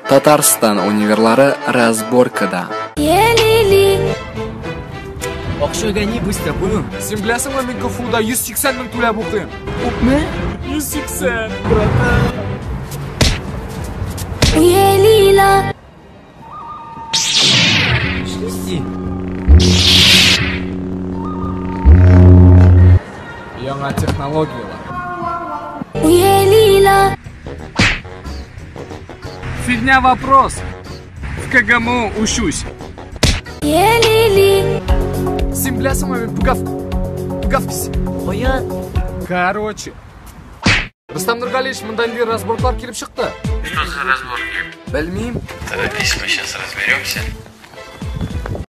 Татарстан универлары разборкада. Акча гони быстро, понял? Син беләсеңме, мин КФУда 180 мең түләп укыйм. Күпме? 180, братан. Нишлисе? Яңа технологияләр. Фигня вопрос. В КГМУ учусь. Син беләсеңме, мин пугав... Пугавкис. Кая? Короче. Рустам Нургалиевич, монда нинди разборкалар килеп чыкты? Что за разборки? Белмим. Торопись, мы сейчас разберемся.